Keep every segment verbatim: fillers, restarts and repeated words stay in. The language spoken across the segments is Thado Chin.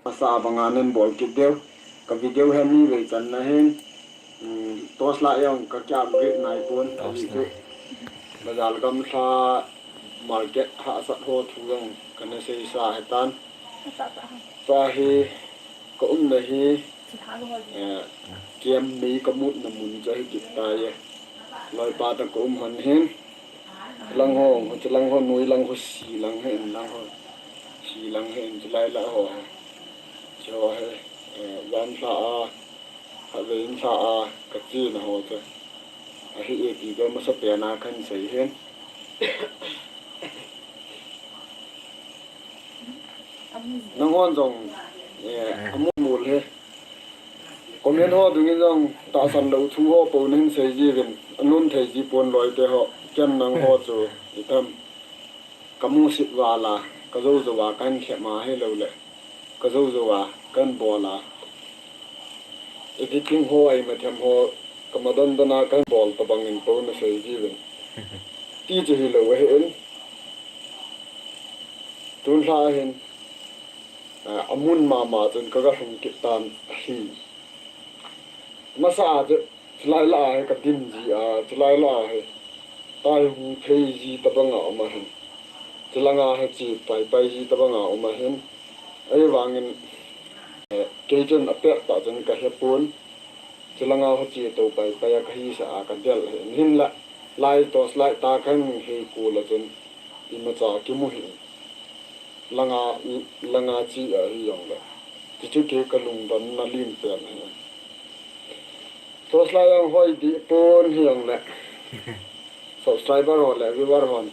Asa banga nen bol kit diu. Ka video hi ni vei channa hin, um, torch light jong ka kia upgrade nai pon. Torch light. Bazar gamla market hahsat ho thu jong kana seisa hitan. Tua hi ka umna hi, eh, camp mei ka mutna mun chu ahi kit tai. Loipa toh ka um hon hin. Lang ho, chu lang ho, noi lang ho, si lang hin, lang ho. Si lang hin, chulai lah ho. Chu ho hi, eh, jan lha a, khatvei in lha a, ka chena ho chu. Ahi e ti chu masapen a kahin sei hin. Nanghon jong, eh, amu mul hi. Comment ho dungin jong tahsan lou thu ho po nahin sei jiuvin, alun thei ji pon loite ho, ken nangho chu itam. Ka musit val a, ka jou jou a kahin khem a hilou le, ka jou jou a kahin bol a. Editing ho, imathem ho, ka madon don a kahin bol tabang in po nasei jiuvin. Ti chu hilou ahin. Tun lha hin, ah, amun mama chun ka ga lhung kit tan ahi. Masa a chu, chulai lah a hi ka din ji a, chulai lah a hi tai hung phei ji tabang a um ahin. Chulang a hi che pai pai ji tabang a um ahin. Ahivangin, eh, kei chun apet tah chun ka he pon. Chulang a ho che to pai pai a ka hisah a ka del ahin. Hinlah, lai torch light tah kahin hei kol a chun imacha kimu hi. Langa, langa che ahi jongle. Tichu kei ka lungdonna lim pen ahi. Torch light jong hoi deh pon hi jongle. Subscriber ho le viewer hon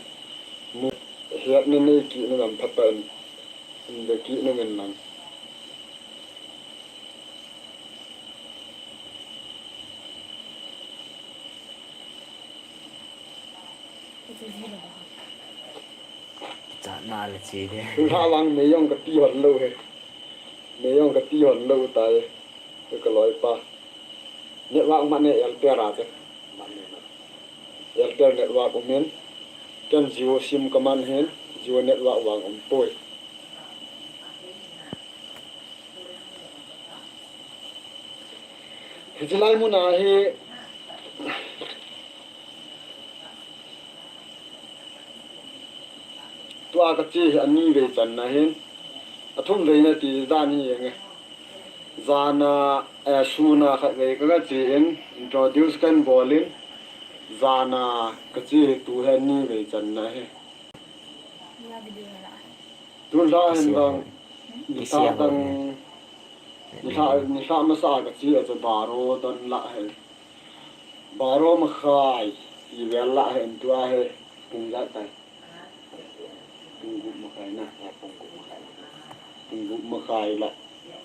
mu hetna nei kit na lam phat tah in, in ve kit na min lang. Kichatna le che de. Tun lha vang mei jong ka ti hon lou hi. Mei jong ka ti hon lou tai. Ka loipa. Network mane Airtel a che. Airtel network um in. Ken Jio sim ka man hin. Jio network vang um poi. Hiche lai mun a hi tua ka che hi ani vei channa hin, athum vei na ti dan hi nge. Jan a, eh, sun a khat vei ka, ka che in, introduce kan bol in, jan a ka che hi tu hi ani vei channa hi. Tun lha hin dang, nilhah dang, nilhah, nilhah masa ka che a chu baro don lah hin. Baro makhai, ti vel lah hin tua hi, pung jat tai. Pung gup makhai na, pung gup makhai. Pung gup makhai lah.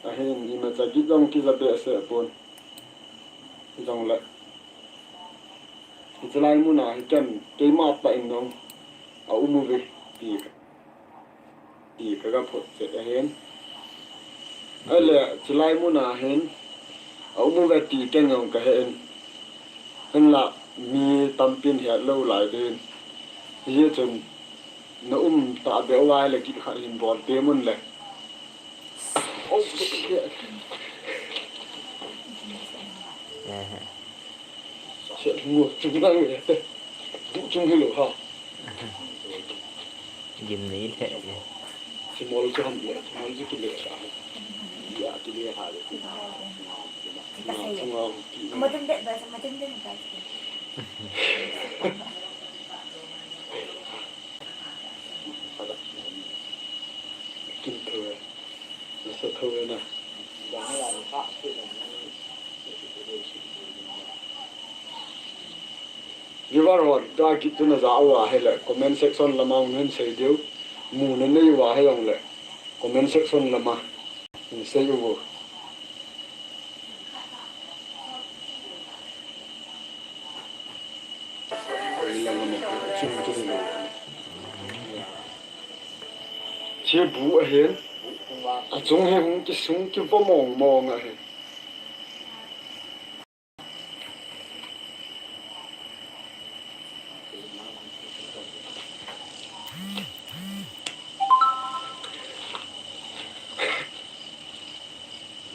Ahin, imacha git jong kija behseh pon. Jongle. Hiche lai mun a hi ken, keima tah in jong, a um uve, ti ka, ti ka ga phot chet ahin. Ahile, chulai mun a hin, a um uve ti ken jong ka he in. Hinlah, mi tampin het lou lai din. Hijeh chun, na um tah beh uva ahile kit khat hin bol te mun le. Oh, shit. Eh. Shit, ngo chung lang le te. Du chung hi lou ha. Gim nei le. Simol chu ham le, simol chu kile ha. Ya, kile ha le. Na, chung ha, ki. Madam det ba, madam det ba. Pada. Tho na. Viewer hon, tua kit chu na ja uva ahile, comment section lama hung hin sei diu. Mu na nei uva hijongle, comment section lama hin sei uvo. Hiche bu ahin, achung hi hung kisung kivo mong mong ahi.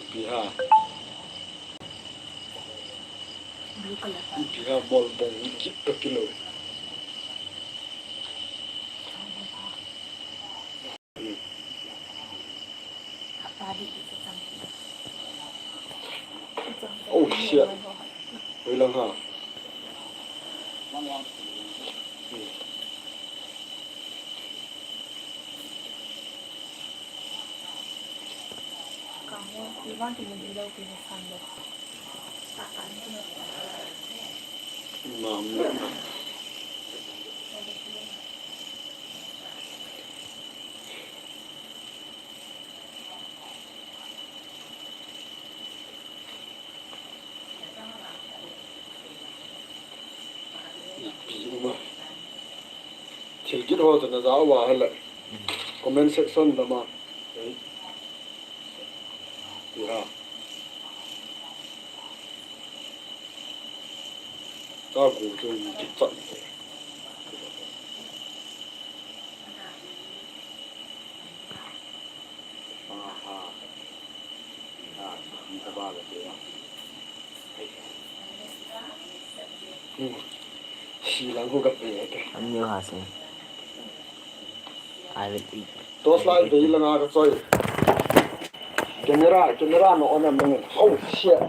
Ipi ham. Blue color. Ipi ham, mol bong kit toh kilou. Hmm. Oh, shit. Hoilang ham. Hmm. Mam le. Ipi uma. Thil kit ho chu na ja uva ahile, comment section lama. Ei. Ipi ham. Ka gu chu kichat. Silang ho ka pe te. Ani ha se. I will eat. Torchlight be langa ka choi. Camera, camera no on am nang. Oh, shit.